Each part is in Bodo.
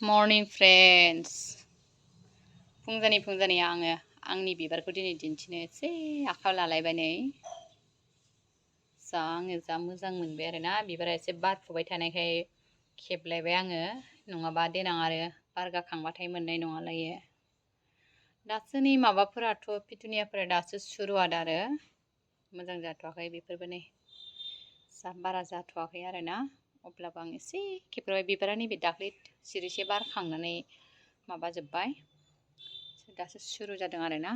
मर्निं फ्रेन्ड्स फुंजानि आङो आंनि बिबारखौ दिनै दिन्थिनो एसे आखायाव लालायबाय नै आङो जा मोजां मोनबाय आरोना बिबारा एसे बारफुबाय थानायखाय खेबलायबाय आङो नङाबा देनां आरो बार गाखांबाथाय मोननाय नङालायो दासो नै माबाफोराथ' पिटुनियाफोरा दासो सुरुआत आरो मोजां जाथ'वाखै बेफोरबो नै बारा जाथ'वाखै आरोना अब्लाबो आं एसे खेबबाय बिबारा नैबे दाख्लै सिरिसे बारखांनानै माबाजोब्बाय दासो सुरु जादों आरोना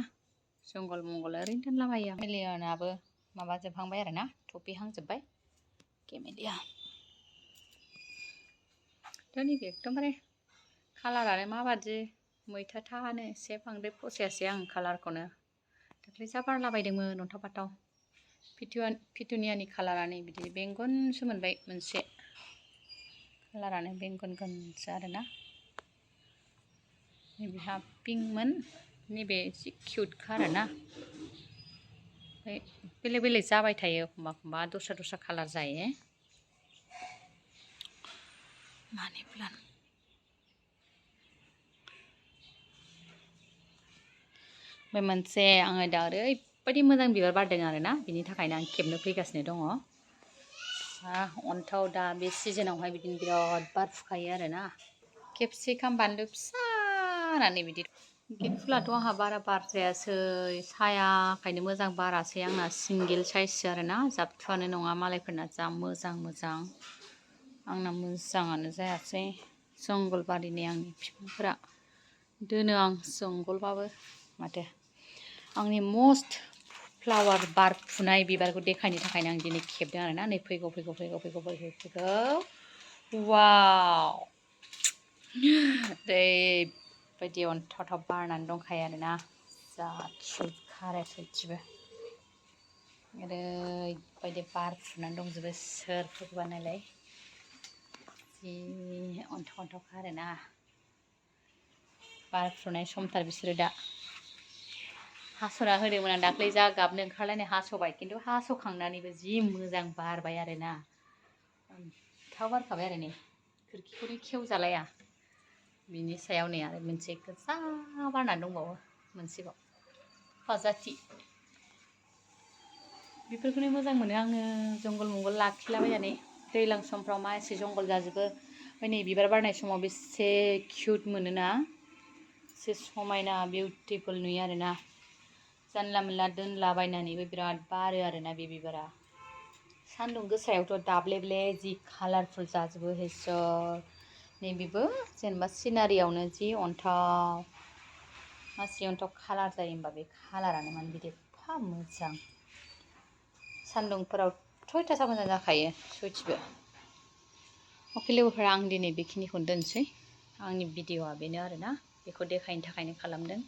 जंगल मंगल ओरैनो दोनलाबायो केमेलियानाबो माबाजोबहांबाय आरोना थफिहांजोब्बाय केमेलिया थ' नैबे एकदमबारे कालारानो माबादि मैथा थानो एसे बांद्राय फसायासै आं कालारखौनो दाख्लै जा बारलाबायदोंमोन अन्थाव बाथाव पिटुनियानि कालारानो बिदि बेंगनसो मोनबाय मोनसे कालारानो बेंगनगोनसो आरोना नैबेहा पिंकमोन नैबे एसे किउटखा आरोना ओमफ्राय बेलेग बेलेग जाबाय थायो एखमबा एखमबा दस्रा कालार जायो मानि प्लान्ट ओमफ्राय मोनसे आङो दा ओरैबायदि मोजां बिबार बारदों आरोना बिनि थाखायनो आं खेबनो फैगासिनो दङ अन्थाव दा बे सिजोनावहाय बिदिनो बिराद बारफुखायो आरोना केपसिकाम बानलु फिसा होननानै बिदि गेट फुलाथ' आंहा बारा बारजायासै सायाखायनो मोजां बारासै आंना सिंगेल साइजसो आरोना जाबथुआनो नङा मालायफोरना जा मोजां आंना मोजाङानो जायासै जंगलबारिनि आंनि बिफांफोरा दोनो आं जंगलबाबो माथो आंनि मस्ट फ्लावार बारफुनाय बिबारखौ देखायनो थाखायनो आं दिनै खेबदों आरोना नै फैगौ वाव ओरैबायदि अन्थाव बारनानै दंखायो आरोना जा किउटखा आरो सयथिबो ओरैबायदि बारफुनानै दंजोबो सोरफोरबा नायलाय जि अन्थावखा आरोना बारफुनाय समथार बिसोरो दा हास'ना होदोंमोन आं दाख्लै जा गाबनो ओंखारलायनाय हास'बाय खिन्थु हास'खांनानैबो जि मोजां बारबाय आरोना अन्थाव बारखाबाय आरो नै खोरखिखौनो खेवजालाया बिनि सायाव नै आरो मोनसे गोजा बारनानै दंबावो मोनसेबाव फाजाथि बेफोरखौनो मोजां मोनो आङो जंगल मंगल लाखिलाबायनानै दैज्लां समफ्राव मा एसे जंगल जाजोबो ओमफ्राय नै बिबार बारनाय समाव बेसे किउट मोनोना एसे समायना बिउटिफुल नुयो आरोना जानला मोनला दोनलाबायनानैबो बिराद बारो आरोना बे बिबारा सान्दुं गोसायावथ' दाब्लेब्ले जि कालारफुल जाजोबो हेस्सर नैबेबो जेनेबा सिनारियावनो जि अन्थाव मासि अन्थाव कालार जायो होमबा बे कालारानो माने बिदि एफा मोजां सान्दुंफोरावथ' अयथासार मोजां जाखायो सयथिबो अके लोगोफोरा आं दिनै बेखिनिखौनो दोनसै आंनि भिडिअ'आ बेनो आरोना बेखौ देखायनो थाखायनो खालामदों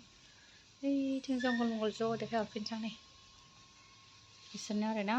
ओइथिं जंगल मंगल ज' देखायहरफिनसै आं नै बिसोरनो आरोना